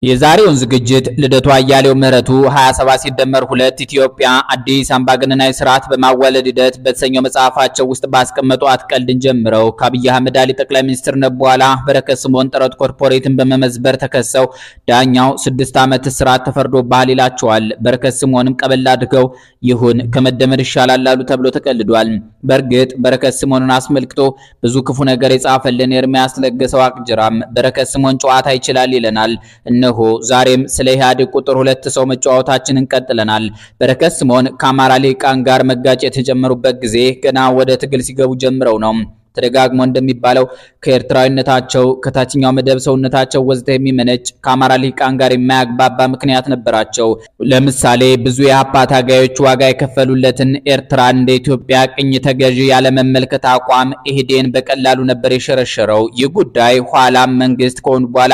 የዛሬውን ዝግጅት ልደቱ አያሌው ምህረቱ 27 ሲደመር 2 ኢትዮጵያ አዲስ አምባገነናዊ ስርዓት በማዋለድ ሂደት በተሰኘው መጽሐፋቸው ውስጥ ባስቀመጧት ቀልድን ጀምረው ከአብይ አህመድ አሊ ጠቅላይ ሚኒስትርነት በኋላ በረከት ስምኦን ጥረት ኮርፖሬትን በመመዝበር ተከሰው ዳኛው 6 ዓመት እስራት ተፈርዶብሃል ይላቸዋል። በረከት ስምኦንም ቀበል አድርገው ይሁን ከመደመር ይሻላል አሉ ተብሎ ተቀልዷል። በእርግጥ በረከት ስምኦንን አስመልክቶ ብዙ ክፉ ነገር የጻፈልን ኤርሚያስ ለገሰው አቅጅራም በረከት ስምኦን ጨዋታ ይችላል ይለናል። እነሆ ዛሬም ስለ ኢህአዴግ ቁጥር 2 ሰው መጫወታችንን ቀጥለናል። በረከት ስምኦን ከአማራ ሊቃን ጋር መጋጨት የጀመሩበት ጊዜ ገና ወደ ትግል ሲገቡ ጀምረው ነው። ተደጋግሞ እንደሚባለው ከኤርትራዊነታቸው ከታችኛው መደብ ሰውነታቸው ወዘተ የሚመነጭ ከአማራ ሊቃን ጋር የማያግባባ ምክንያት ነበራቸው። ለምሳሌ ብዙ የኢህአፓ ታጋዮች ዋጋ የከፈሉለትን ኤርትራ እንደ ኢትዮጵያ ቅኝ ተገዢ ያለመመልከት አቋም ኢህዴን በቀላሉ ነበር የሸረሸረው። ይህ ጉዳይ ኋላም መንግስት ከሆኑ በኋላ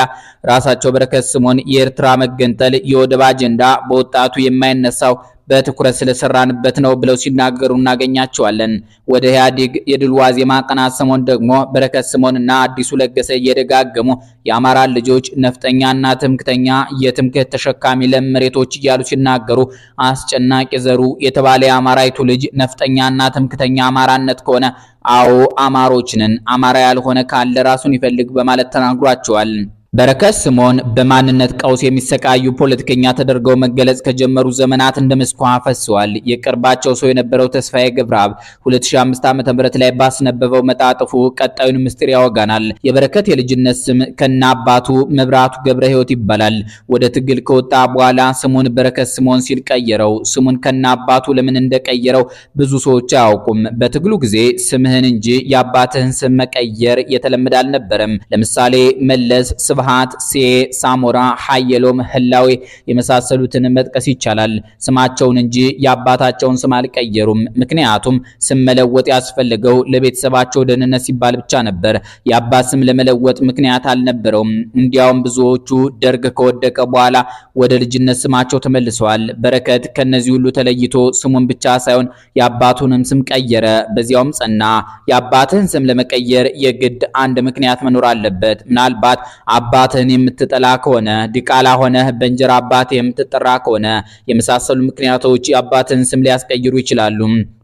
ራሳቸው በረከት ስምኦን የኤርትራ መገንጠል የወደብ አጀንዳ በወጣቱ የማይነሳው በትኩረት ስለሰራንበት ነው ብለው ሲናገሩ እናገኛቸዋለን። ወደ ኢህአዴግ የድል ዋዜማ ቀናት ሰሞን ደግሞ በረከት ስምኦንና አዲሱ ለገሰ እየደጋገሙ የአማራ ልጆች ነፍጠኛና ትምክተኛ የትምክህት ተሸካሚ ለም መሬቶች እያሉ ሲናገሩ አስጨናቂ ዘሩ የተባለ የአማራይቱ ልጅ ነፍጠኛና ትምክተኛ አማራነት ከሆነ አዎ አማሮች ነን፣ አማራ ያልሆነ ካለ ራሱን ይፈልግ በማለት ተናግሯቸዋል። በረከት ስምኦን በማንነት ቀውስ የሚሰቃዩ ፖለቲከኛ ተደርገው መገለጽ ከጀመሩ ዘመናት እንደ መስኳ ፈሰዋል። የቅርባቸው ሰው የነበረው ተስፋዬ ገብረአብ 2005 ዓ.ም ላይ ባስነበበው መጣጥፉ ቀጣዩን ምስጢር ያወጋናል። የበረከት የልጅነት ስም ከነ አባቱ መብራቱ ገብረ ሕይወት ይባላል። ወደ ትግል ከወጣ በኋላ ስሙን በረከት ስምኦን ሲል ቀየረው። ስሙን ከነ አባቱ ለምን እንደቀየረው ብዙ ሰዎች አያውቁም። በትግሉ ጊዜ ስምህን እንጂ የአባትህን ስም መቀየር የተለመደ አልነበረም። ለምሳሌ መለስ፣ ስብሃት፣ ሴ፣ ሳሞራ፣ ሀየሎም፣ ህላዌ የመሳሰሉትን መጥቀስ ይቻላል። ስማቸውን እንጂ የአባታቸውን ስም አልቀየሩም። ምክንያቱም ስም መለወጥ ያስፈልገው ለቤተሰባቸው ደህንነት ሲባል ብቻ ነበር። የአባት ስም ለመለወጥ ምክንያት አልነበረውም። እንዲያውም ብዙዎቹ ደርግ ከወደቀ በኋላ ወደ ልጅነት ስማቸው ተመልሰዋል። በረከት ከነዚህ ሁሉ ተለይቶ ስሙን ብቻ ሳይሆን የአባቱንም ስም ቀየረ። በዚያውም ጸና። የአባትህን ስም ለመቀየር የግድ አንድ ምክንያት መኖር አለበት። ምናልባት አባትህን የምትጠላ ከሆነ፣ ዲቃላ ሆነህ በእንጀራ አባትህ የምትጠራ ከሆነ የመሳሰሉ ምክንያቶች የአባትህን ስም ሊያስቀይሩ ይችላሉ።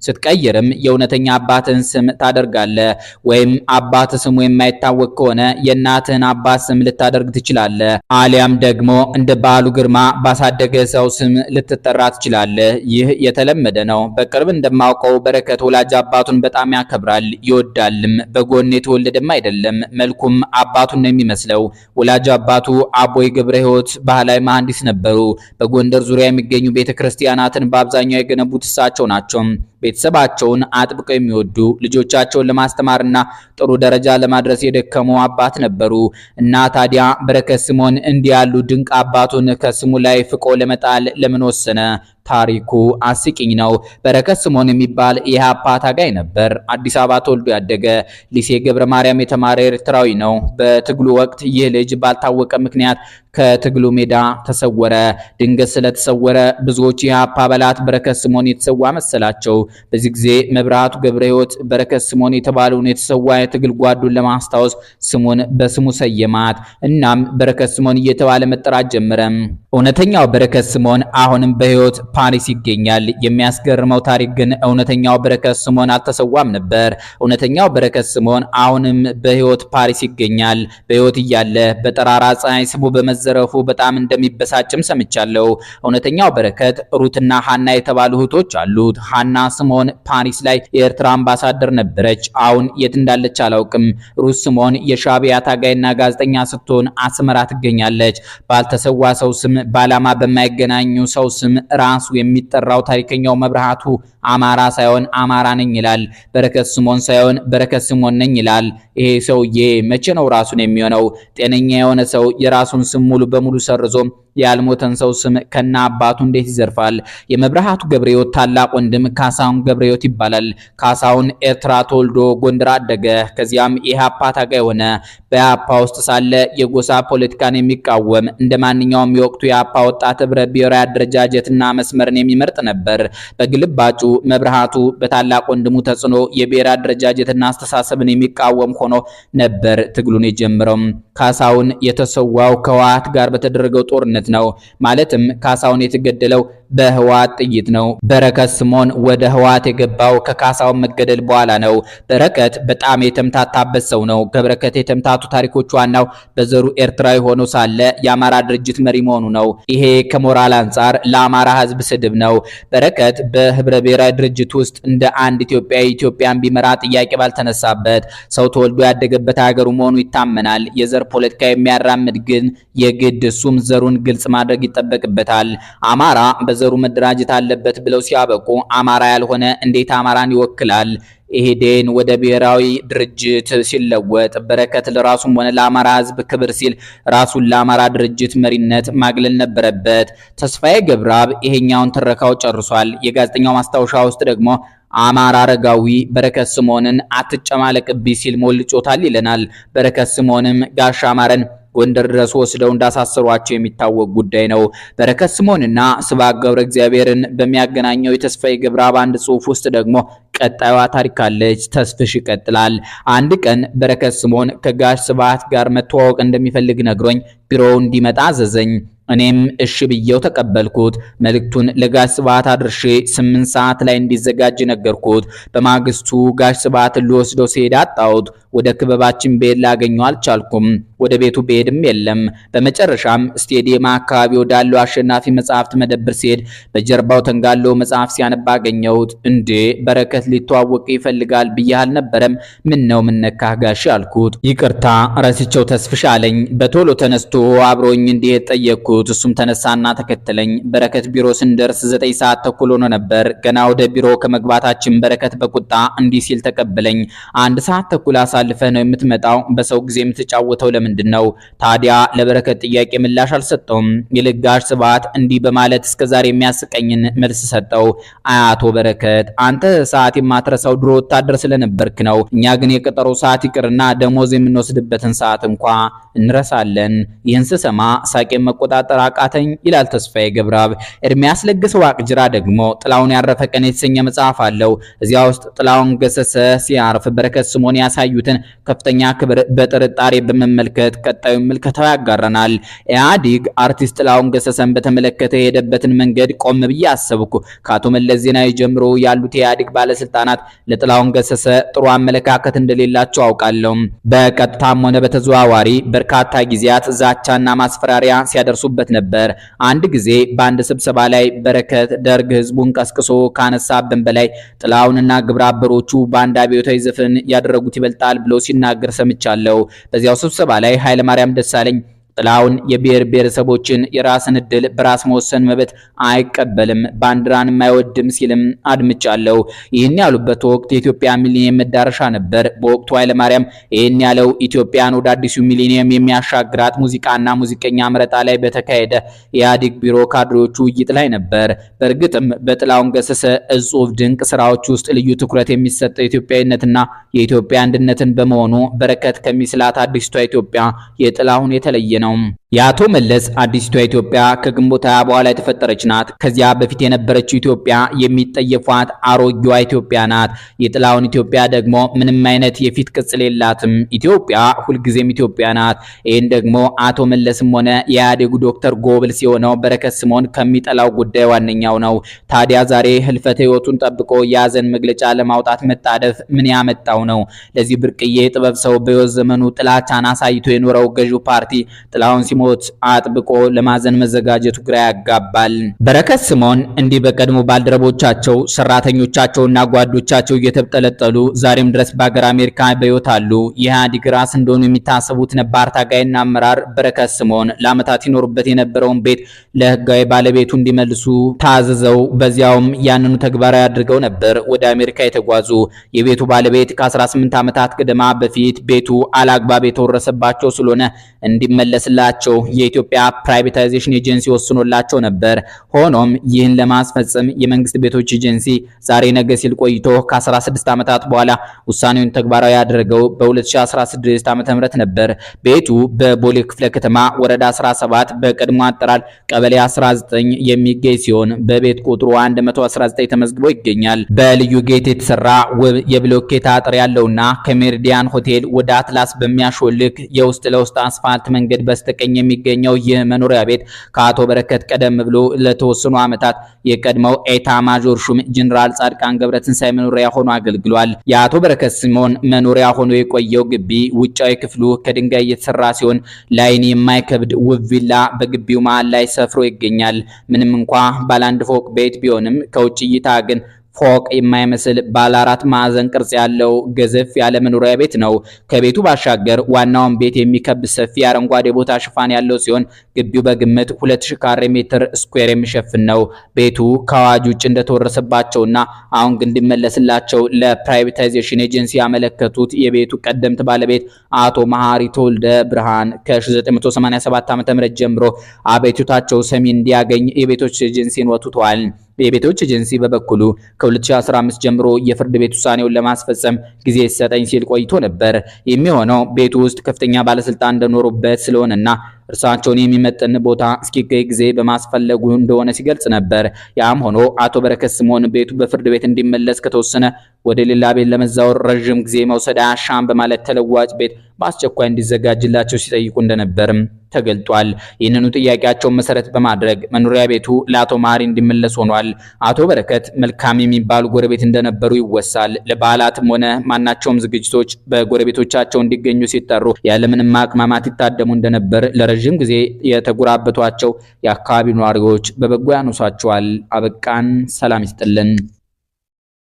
ስትቀይርም የእውነተኛ አባትህን ስም ታደርጋለህ። ወይም አባትህ ስሙ የማይታወቅ ከሆነ የእናትህን አባት ስም ልታደርግ ትችላለህ። አሊያም ደግሞ እንደ በዓሉ ግርማ ባሳደገ ሰው ስም ልትጠራ ትችላለህ። ይህ የተለመደ ነው። በቅርብ እንደማውቀው በረከት ወላጅ አባቱን በጣም ያከብራል፣ ይወዳልም። በጎን የተወለደም አይደለም። መልኩም አባቱን ነው የሚመስለው። ወላጅ አባቱ አቦይ ገብረ ሕይወት ባህላዊ መሐንዲስ ነበሩ። በጎንደር ዙሪያ የሚገኙ ቤተክርስቲያናትን በአብዛኛው የገነቡት እሳቸው ናቸው። ቤተሰባቸውን አጥብቀው የሚወዱ ልጆቻቸውን ለማስተማርና ጥሩ ደረጃ ለማድረስ የደከሙ አባት ነበሩ። እና ታዲያ በረከት ስምኦን እንዲህ ያሉ ድንቅ አባቱን ከስሙ ላይ ፍቆ ለመጣል ለምን ወሰነ? ታሪኩ አስቂኝ ነው። በረከት ስምኦን የሚባል የኢህአፓ ታጋይ ነበር። አዲስ አበባ ተወልዶ ያደገ ሊሴ ገብረ ማርያም የተማረ ኤርትራዊ ነው። በትግሉ ወቅት ይህ ልጅ ባልታወቀ ምክንያት ከትግሉ ሜዳ ተሰወረ። ድንገት ስለተሰወረ ብዙዎች የኢህአፓ አባላት በረከት ስምኦን የተሰዋ መሰላቸው። በዚህ ጊዜ መብራቱ ገብረ ሕይወት በረከት ስምኦን የተባለውን የተሰዋ የትግል ጓዱን ለማስታወስ ስሙን በስሙ ሰየማት። እናም በረከት ስምኦን እየተባለ መጠራት ጀመረ። እውነተኛው በረከት ስምኦን አሁንም በሕይወት ፓሪስ ይገኛል። የሚያስገርመው ታሪክ ግን እውነተኛው በረከት ስምኦን አልተሰዋም ነበር። እውነተኛው በረከት ስምኦን አሁንም በሕይወት ፓሪስ ይገኛል። በሕይወት እያለ በጠራራ ፀሐይ ስሙ በመዘረፉ በጣም እንደሚበሳጭም ሰምቻለሁ። እውነተኛው በረከት ሩትና ሃና የተባሉ እህቶች አሉት። ሃና ስምኦን ፓሪስ ላይ የኤርትራ አምባሳደር ነበረች። አሁን የት እንዳለች አላውቅም። ሩት ስምኦን የሻዕቢያ ታጋይና ጋዜጠኛ ስትሆን አስመራ ትገኛለች። ባልተሰዋ ሰው ስም፣ በዓላማ በማይገናኙ ሰው ስም ራሱ የሚጠራው ታሪከኛው መብራቱ አማራ ሳይሆን አማራ ነኝ ይላል። በረከት ስምኦን ሳይሆን በረከት ስምኦን ነኝ ይላል። ይሄ ሰውዬ መቼ ነው ራሱን የሚሆነው? ጤነኛ የሆነ ሰው የራሱን ስም ሙሉ በሙሉ ሰርዞ ያልሞተን ሰው ስም ከና አባቱ እንዴት ይዘርፋል? የመብርሃቱ ገብረሕይወት ታላቅ ወንድም ካሳሁን ገብረሕይወት ይባላል። ካሳሁን ኤርትራ ተወልዶ ጎንደር አደገ። ከዚያም የኢህአፓ ታጋይ ሆነ። በኢህአፓ ውስጥ ሳለ የጎሳ ፖለቲካን የሚቃወም እንደ ማንኛውም የወቅቱ የኢህአፓ ወጣት ህብረ ብሔራዊ አደረጃጀትና መስመርን የሚመርጥ ነበር። በግልባጩ መብርሃቱ በታላቅ ወንድሙ ተጽዕኖ የብሔር አደረጃጀትና አስተሳሰብን የሚቃወም ሆኖ ነበር ትግሉን የጀመረው። ካሳሁን የተሰዋው ከህወሓት ጋር በተደረገው ጦርነት ነው። ማለትም ካሳሁን የተገደለው በህወሓት ጥይት ነው። በረከት ስምኦን ወደ ህወሓት የገባው ከካሳሁን መገደል በኋላ ነው። በረከት በጣም የተምታታበት ሰው ነው። ከበረከት የተምታቱ ታሪኮች ዋናው በዘሩ ኤርትራዊ ሆኖ ሳለ የአማራ ድርጅት መሪ መሆኑ ነው። ይሄ ከሞራል አንጻር ለአማራ ህዝብ ስድብ ነው። በረከት በህብረ ብሔራዊ ድርጅት ውስጥ እንደ አንድ ኢትዮጵያዊ ኢትዮጵያን ቢመራ ጥያቄ ባልተነሳበት ሰው ተወልዶ ያደገበት ሀገሩ መሆኑ ይታመናል። የዘር ፖለቲካ የሚያራምድ ግን የግድ እሱም ዘሩን ግልጽ ማድረግ ይጠበቅበታል። አማራ በዘሩ መደራጀት አለበት ብለው ሲያበቁ አማራ ያልሆነ እንዴት አማራን ይወክላል? ኢህዴን ወደ ብሔራዊ ድርጅት ሲለወጥ በረከት ለራሱም ሆነ ለአማራ ህዝብ ክብር ሲል ራሱን ለአማራ ድርጅት መሪነት ማግለል ነበረበት። ተስፋዬ ገብረአብ ይሄኛውን ትረካው ጨርሷል። የጋዜጠኛው ማስታወሻ ውስጥ ደግሞ አማራ አረጋዊ በረከት ስምኦንን አትጨማለቅብኝ ሲል ሞልጮታል ይለናል። በረከት ስምኦንም ጋሻ አማረን ጎንደር ድረስ ወስደው እንዳሳሰሯቸው የሚታወቅ ጉዳይ ነው። በረከት ስምኦንና ስብሐት ገብረ እግዚአብሔርን በሚያገናኘው የተስፋዬ ገብረአብ አንድ ጽሑፍ ውስጥ ደግሞ ቀጣዩዋ ታሪክ አለች። ተስፍሽ ይቀጥላል። አንድ ቀን በረከት ስምኦን ከጋሽ ስብሐት ጋር መተዋወቅ እንደሚፈልግ ነግሮኝ ቢሮው እንዲመጣ አዘዘኝ። እኔም እሺ ብየው ተቀበልኩት። መልእክቱን ለጋሽ ስብሐት አድርሼ 8 ሰዓት ላይ እንዲዘጋጅ ነገርኩት። በማግስቱ ጋሽ ስብሐትን ልወስደው ሲሄድ አጣሁት። ወደ ክበባችን ብሄድ ላገኘው አልቻልኩም። ወደ ቤቱ ብሄድም የለም። በመጨረሻም ስቴዲየም አካባቢ ወዳለው አሸናፊ መጽሐፍት መደብር ሲሄድ በጀርባው ተንጋሎ መጽሐፍ ሲያነባ አገኘሁት። እንዴ በረከት ሊተዋወቅ ይፈልጋል ብዬህ አልነበረም? ምን ነው ምን ነካህ ጋሽ አልኩት። ይቅርታ ረስቸው ተስፍሽ አለኝ። በቶሎ ተነስቶ አብሮኝ እንዲሄድ ጠየቅኩት። እሱም ተነሳና ተከተለኝ። በረከት ቢሮ ስንደርስ 9 ሰዓት ተኩል ሆኖ ነበር። ገና ወደ ቢሮ ከመግባታችን በረከት በቁጣ እንዲህ ሲል ተቀበለኝ። 1 ሰዓት ተኩል አሳልፈህ ነው የምትመጣው? በሰው ጊዜ የምትጫወተው ለምንድን ነው? ታዲያ ለበረከት ጥያቄ ምላሽ አልሰጠውም። ይልቅ ጋሽ ስብሐት እንዲህ በማለት እስከዛሬ የሚያስቀኝን መልስ ሰጠው። አቶ በረከት አንተ ሰዓት የማትረሳው ድሮ ወታደር ስለነበርክ ነው። እኛ ግን የቀጠሮ ሰዓት ይቅርና ደሞዝ የምንወስድበትን ሰዓት እንኳ እንረሳለን። ይህን ስሰማ ሳቄን መቆጣጠር አቃተኝ ይላል ተስፋዬ ገብረአብ። ኤርሚያስ ለገሰ ዋቅጅራ ደግሞ ጥላሁን ያረፈ ቀን የተሰኘ መጽሐፍ አለው። እዚያ ውስጥ ጥላሁን ገሰሰ ሲያርፍ በረከት ስምኦን ያሳዩትን ከፍተኛ ክብር በጥርጣሬ በመመልከት ቀጣዩን ምልከታው ያጋራናል። ኢህአዴግ አርቲስት ጥላሁን ገሰሰን በተመለከተ የሄደበትን መንገድ ቆም ብዬ አሰብኩ። ከአቶ መለስ ዜናዊ ጀምሮ ያሉት የኢህአዴግ ባለስልጣናት ለጥላሁን ገሰሰ ጥሩ አመለካከት እንደሌላቸው አውቃለሁ። በቀጥታም ሆነ በተዘዋዋሪ በርካታ ጊዜያት ዛቻና ማስፈራሪያ ሲያደርሱበት ነበር። አንድ ጊዜ በአንድ ስብሰባ ላይ በረከት ደርግ ህዝቡን ቀስቅሶ ካነሳብን በላይ ጥላሁንና ግብረ አበሮቹ በአንድ አብዮታዊ ዘፈን ያደረጉት ይበልጣል ብሎ ሲናገር ሰምቻለሁ። በዚያው ስብሰባ ላይ ኃይለማርያም ደሳለኝ ጥላሁን የብሔር ብሔረሰቦችን የራስን እድል በራስ መወሰን መብት አይቀበልም፣ ባንዲራንም አይወድም ሲልም አድምጫለሁ። ይህን ያሉበት ወቅት የኢትዮጵያ ሚሊኒየም መዳረሻ ነበር። በወቅቱ ኃይለማርያም ይህን ያለው ኢትዮጵያን ወደ አዲሱ ሚሊኒየም የሚያሻግራት ሙዚቃና ሙዚቀኛ ምረጣ ላይ በተካሄደ የኢህአዴግ ቢሮ ካድሬዎቹ ውይይት ላይ ነበር። በእርግጥም በጥላሁን ገሰሰ እጹብ ድንቅ ስራዎች ውስጥ ልዩ ትኩረት የሚሰጠው ኢትዮጵያዊነትና የኢትዮጵያ አንድነትን በመሆኑ በረከት ከሚስላት አዲስቷ ኢትዮጵያ የጥላሁን የተለየ ነው። የአቶ መለስ አዲስቷ ኢትዮጵያ ከግንቦት 20 በኋላ የተፈጠረች ናት። ከዚያ በፊት የነበረችው ኢትዮጵያ የሚጠየፏት አሮጌዋ ኢትዮጵያ ናት። የጥላሁን ኢትዮጵያ ደግሞ ምንም አይነት የፊት ቅጽል የላትም። ኢትዮጵያ ሁልጊዜም ኢትዮጵያ ናት። ይህን ደግሞ አቶ መለስም ሆነ የኢህአዴጉ ዶክተር ጎብልስ የሆነው በረከት ስምኦን ከሚጠላው ጉዳይ ዋነኛው ነው። ታዲያ ዛሬ ህልፈተ ህይወቱን ጠብቆ የሀዘን መግለጫ ለማውጣት መጣደፍ ምን ያመጣው ነው? ለዚህ ብርቅዬ የጥበብ ሰው በሕይወት ዘመኑ ጥላቻን አሳይቶ የኖረው ገዢው ፓርቲ ጥላሁን ሲሞት አጥብቆ ለማዘን መዘጋጀቱ ግራ ያጋባል። በረከት ስምኦን እንዲህ በቀድሞ ባልደረቦቻቸው ሰራተኞቻቸውና ጓዶቻቸው እየተብጠለጠሉ ዛሬም ድረስ በሀገር አሜሪካ በሕይወት አሉ። የኢህአዴግ ራስ እንደሆኑ የሚታሰቡት ነባር ታጋይና አመራር በረከት ስምኦን ለዓመታት ይኖሩበት የነበረውን ቤት ለህጋዊ ባለቤቱ እንዲመልሱ ታዘዘው በዚያውም ያንኑ ተግባራዊ አድርገው ነበር ወደ አሜሪካ የተጓዙ። የቤቱ ባለቤት ከ18 ዓመታት ገደማ በፊት ቤቱ አላግባብ የተወረሰባቸው ስለሆነ እንዲመለስላቸው እንዲሰጣቸው የኢትዮጵያ ፕራይቬታይዜሽን ኤጀንሲ ወስኖላቸው ነበር። ሆኖም ይህን ለማስፈጸም የመንግስት ቤቶች ኤጀንሲ ዛሬ ነገ ሲል ቆይቶ ከ16 ዓመታት በኋላ ውሳኔውን ተግባራዊ ያደረገው በ2016 ዓ.ም ነበር። ቤቱ በቦሌ ክፍለ ከተማ ወረዳ 17 በቀድሞ አጠራር ቀበሌ 19 የሚገኝ ሲሆን በቤት ቁጥሩ 119 ተመዝግቦ ይገኛል። በልዩ ጌጥ የተሰራ ውብ የብሎኬት አጥር ያለውና ከሜሪዲያን ሆቴል ወደ አትላስ በሚያሾልክ የውስጥ ለውስጥ አስፋልት መንገድ በስተቀኝ የሚገኘው ይህ መኖሪያ ቤት ከአቶ በረከት ቀደም ብሎ ለተወሰኑ ዓመታት የቀድሞው ኤታ ማጆር ሹም ጀነራል ጻድቃን ገብረትንሳኤ መኖሪያ ሆኖ አገልግሏል። የአቶ በረከት ስምኦን መኖሪያ ሆኖ የቆየው ግቢ ውጫዊ ክፍሉ ከድንጋይ የተሰራ ሲሆን ለዓይን የማይከብድ ውብ ቪላ በግቢው መሃል ላይ ሰፍሮ ይገኛል። ምንም እንኳ ባለ አንድ ፎቅ ቤት ቢሆንም ከውጭ እይታ ግን ፎቅ የማይመስል ባለ አራት ማዕዘን ቅርጽ ያለው ገዘፍ ያለ መኖሪያ ቤት ነው። ከቤቱ ባሻገር ዋናውን ቤት የሚከብ ሰፊ አረንጓዴ ቦታ ሽፋን ያለው ሲሆን ግቢው በግምት 2000 ካሬ ሜትር square የሚሸፍን ነው። ቤቱ ከአዋጅ ውጭ እንደተወረሰባቸውና አሁን ግን እንዲመለስላቸው ለፕራይቬታይዜሽን ኤጀንሲ ያመለከቱት የቤቱ ቀደምት ባለቤት አቶ መሐሪ ተወልደ ብርሃን ከ1987 ዓ.ም ጀምሮ አቤቱታቸው ሰሚ እንዲያገኝ የቤቶች ኤጀንሲን ወትውተዋል። የቤቶች ኤጀንሲ በበኩሉ ከ2015 ጀምሮ የፍርድ ቤት ውሳኔውን ለማስፈጸም ጊዜ ይሰጠኝ ሲል ቆይቶ ነበር። የሚሆነው ቤቱ ውስጥ ከፍተኛ ባለስልጣን እንደኖሩበት ስለሆነና እርሳቸውን የሚመጥን ቦታ እስኪገኝ ጊዜ በማስፈለጉ እንደሆነ ሲገልጽ ነበር። ያም ሆኖ አቶ በረከት ስምኦን ቤቱ በፍርድ ቤት እንዲመለስ ከተወሰነ ወደ ሌላ ቤት ለመዛወር ረዥም ጊዜ መውሰድ አያሻም በማለት ተለዋጭ ቤት በአስቸኳይ እንዲዘጋጅላቸው ሲጠይቁ እንደነበርም ተገልጧል። ይህንኑ ጥያቄያቸውን መሰረት በማድረግ መኖሪያ ቤቱ ለአቶ መሐሪ እንዲመለስ ሆኗል። አቶ በረከት መልካም የሚባሉ ጎረቤት እንደነበሩ ይወሳል። ለበዓላትም ሆነ ማናቸውም ዝግጅቶች በጎረቤቶቻቸው እንዲገኙ ሲጠሩ ያለምንም ማቅማማት ይታደሙ እንደነበር ለረዥም ጊዜ የተጎራበቷቸው የአካባቢው ነዋሪዎች በበጎ ያነሷቸዋል። አበቃን። ሰላም ይስጥልን።